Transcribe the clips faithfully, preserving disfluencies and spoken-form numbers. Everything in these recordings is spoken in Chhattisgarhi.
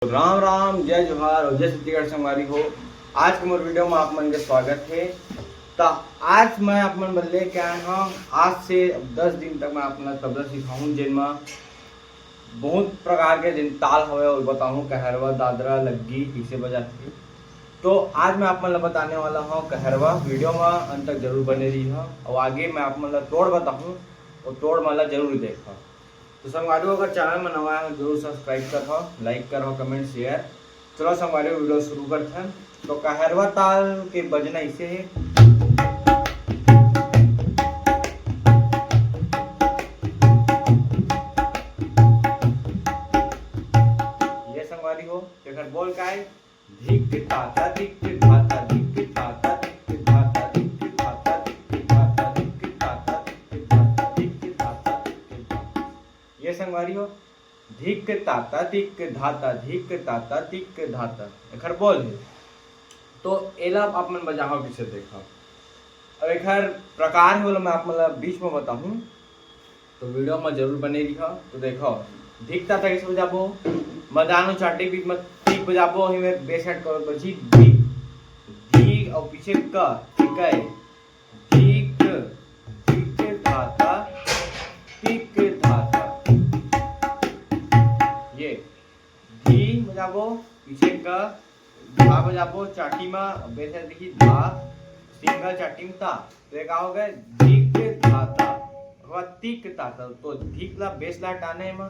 राम राम, जय जोहार और जय छत्तीसगढ़ संगवारी हो। आज के मोर वीडियो में आप मन के स्वागत है। त आज मैं आप मन बर लेके आए हूँ, आज से दस दिन तक मैं आप मन ला तबला सिखाहूँ, जेन म बहुत प्रकार के जेन ताल हवे और बताहूँ, कहरवा, दादरा, लग्गी कइसे बजाथे। तो आज मैं आप मन ला बताने वाला हूँ कहरवा। वीडियो में अंत तक जरूर बने रही हो और आगे मैं आप मन ला तोड़ बताहूँ और तोड़ मन ला जरूर देखो। तो संगवारी हो, अगर चैनल में नवा आए हो, जरूर सब्सक्राइब करहो, लाइक करहो, कमेंट, शेयर। चलो संगवारी हो, वीडियो शुरू करथन। तो कहरवा ताल के बजना इसे है। ये संगवारी हो, तेकर बोल का है? धिक ताता धिक धाता धिक ताता धिक धाता धिक धाता धिक धाता धिक धाता धिक धाता धिक धाता धिक धाता। ये संगवारी हो, धिक ताता धिक धाता धिक ताता धिक धाता, एखर बोल है। तो एला आप मन बजाहो किसे देखो। अब एखर प्रकार है, ओला मैं आप मन ला बीच में बताहूँ। तो वीडियो में जरूर बने रहिहो। तो देखो, धिक ताता कइसे बजाबो, मदानो चाटी बीच में टिक बजाबो, ही में बेस ऐड करो, बजी धी, धी और पीछे क, ठीक है, धिक, धिक धाता, टिक धाता। ये धी बजाबो, पीछे क, धा बजाबो, चाटी में बेस ऐड दिखी, धा, सिंगल चाटी में ता। तो ये का हो गए? धिक धाता, ओकर बाद तिक ताता। तो धिक ला बेस ला टाने में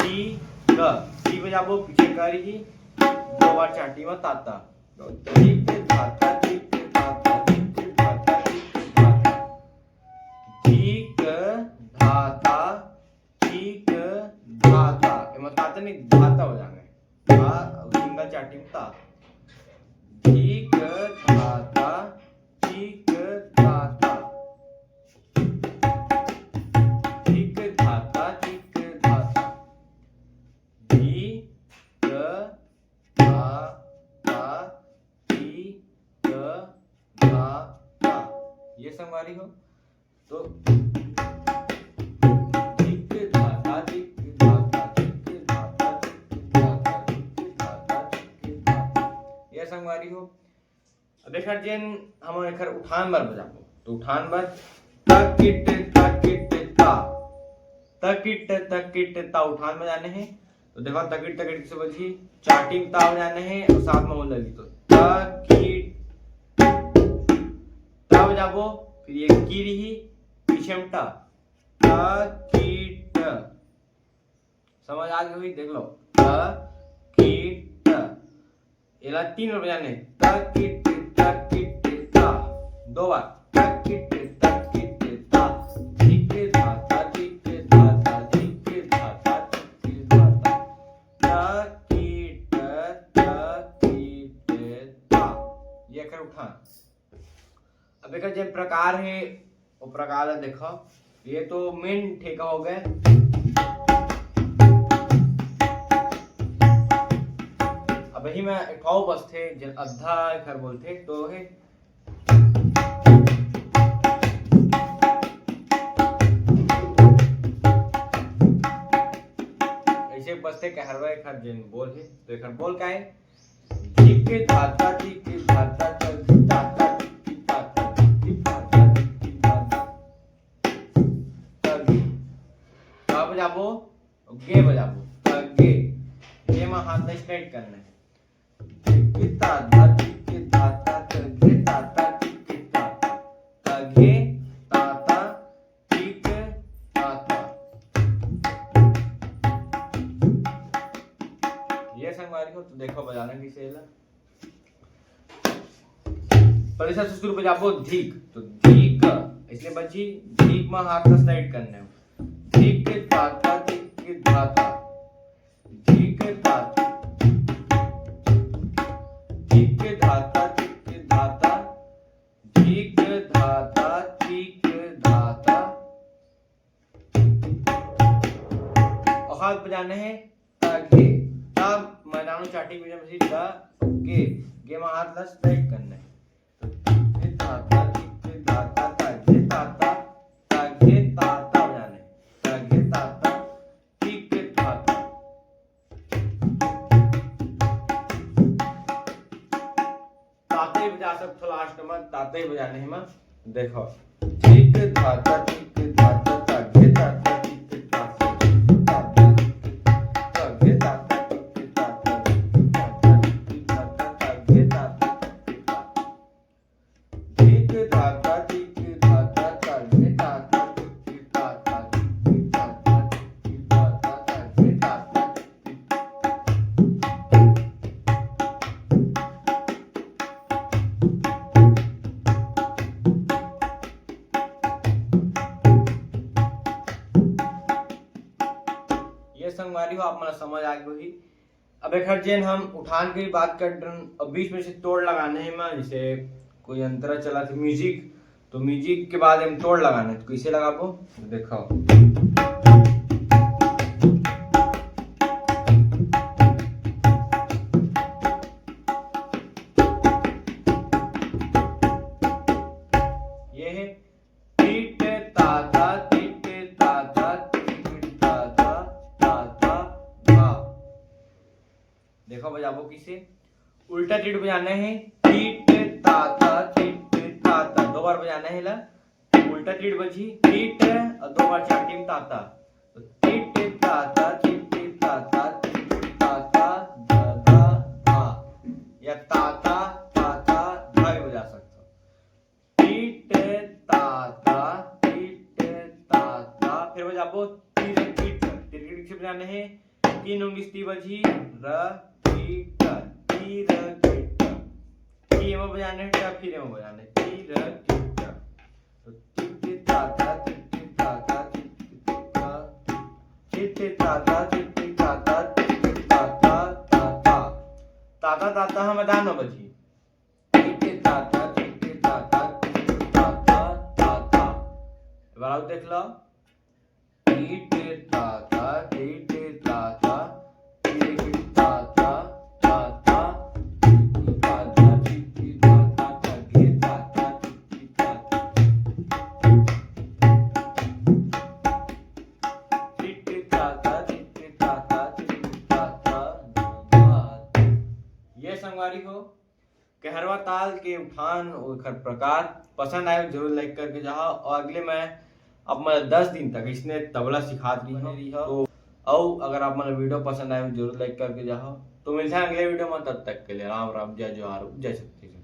ती क, ती बजाबो, पीछे करी ही दो बार चाटी में ताता। तो धिक धाता, धिक धाता, धिक धाता, धिक धाता, धिक धाता, धिक धाता। एमा ताता नहीं, धाता हो जाने। धा, सिंगल चाटी में ता। धिक धाता, धिक धाता, धिक धाता, धिक धाता, धिक धाता, धिक धाता। ये संगवारी हो, तो धिक धाता, धिक धाता, धिक धाता, धिक धाता, धिक धाता, धिक धाता। ये संगवारी हो। अब एखर जेन हमन एखर उठान बर बजाबो, तो उठान बर तकिट, तकिट, ता, तकिट, तकिट, ता उठान बजाने हे। तो देखो, तकिट, तकिट किसे बजही? चाटी में ता बजाने हे और साथ में वो लगी, तो तकिट, ता बजाबो, फिर ये की रही, पीछे में टा, तकिट। समझ आ गई होही? देख लो, त, की, ट। एला तीन बार बजाने, त, की, ट, त, की, ट, ता। दो बार, त, की, ट, त, की, ट, ता। धिक, धा, ता, धिक, धा, ता, धिक, धा, ता, धिक, धा, ता। त, की, ट, त, की, ट, ता। ये एकर उठान। अब एकर जे प्रकार हे, वो प्रकार ला देखो। ये तो मेन ठेका हो गए। अब यही में एक ठो बजथे, जे अद्धा एकर बोलथे, तो हे। ऐसे बजथे कहरवा एकर जेन बोल हे, तो एकर बोल का हे? धिक धाता, धिक धाता, धिक धाता, धिक धाता, धिक धाता, धिक धाता। तगे। का बजाबो? गे बजाबो। तगे। गे मा हाथ ला स्ट्रेट करना हे। धिक धाता, धिक धाता, तगे ताता, धिक धाता। तगे ताता, धिक धाता। ये संगवारी हो, तो देखो बजाना कैसे एला। पहले सबसे शुरू बजाबो धिक, तो धिक, इसलिए बची धिक मा हाथ ला स्ट्रेट करना हे। धिक धाता, धिक धाता, धिक धाता, धिक धाता, धिक धाता, धिक धाता, धिक धाता। और हाथ बजाने हे तगे। तब मैं नानू चाटी में जब गे, गे मा हाथ ला स्ट्रेट करना हे। धिक धाता, धिक धाता, तगे ताता, तगे ताता बजाने। तगे ताता, धिक धाता। सब तो लास्ट में ताता ही बजाने हैं मैं। देखो, ठीक ताता, ठीक ताता, तागे ताता, ठीक ताता, ठीक ताता, तागे ताता, ठीक ताता, ठीक ताता, तागे ताता, ठीक ताता। ठीक ताता, ठीक ताता, तागे ताता, ठीक ताता, ठीक ताता, ठीक ताता, तागे ताता। ये संगवारी हो, आप मन ला समझ आ गई होही। अब एखर जेन हम उठान के भी बात करत हन, अब बीच में से तोड़ लगाना है, मैं जैसे कोई अंतरा चला थे म्यूजिक, तो म्यूजिक के बाद हम तोड़ लगाना है, तो कैसे लगाबो? देखो, ये है टिट ताता, टिट ताता, टिट ताता, ताता, धा। देखो बजाबो किसे, उल्टा टिट बजाना है, टिट ताता, टिट ताता, दो बार बजाना है ला। उल्टा टिट बजी, टिट, और दो बार चार टिम ताता। तो टिट ताता, टिट ताता, टिट ताता, धा धा धा, या ताता ताता धा भी बजा सकते हो। टिट ताता, टिट ताता, फिर बजाबो तिर टिट, तिर टिट से बजाना है। तीन उंगली ती बजी, र टी ट, टी र टी ट। टी एमा बजाना है, ट फिर एमा बजाना है, टी र टी ट। तो टिट टिट ता ता, टिट टिट ता ता, टिट टिट ता ता, टिट टिट ता ता, टिट टिट ता ता, ता ता। ता ता ता ता हम दान में बजी। टिट टिट ता ता, टिट टिट ता ता, टिट टिट ता ता, ता ता। एक बार और देख लो। टिट टिट ता ता, टिट टिट ता ता, टिट टिट ता ता, ता ता। टिट टिट ता ता, टिट टिट ता ता, ता गे ता ता, टिट टिट ता ता। टिट टिट ता ता, टिट टिट ता ता, टिट टिट ता ता, धा धा। ये संगवारी हो, कहरवा ताल के उठान, ओखर प्रकार पसंद आए जरूर लाइक करके जाओ। और अगले मैं आप मन दस दिन तक इसने तबला सिखात रही हूँ। तो अउ अगर आप मन वीडियो पसंद आए जरूर लाइक करके जाओ। तो मिलते हैं अगले वीडियो में, तब तक के लिए राम राम, जय जोहार, जय छत्तीसगढ़।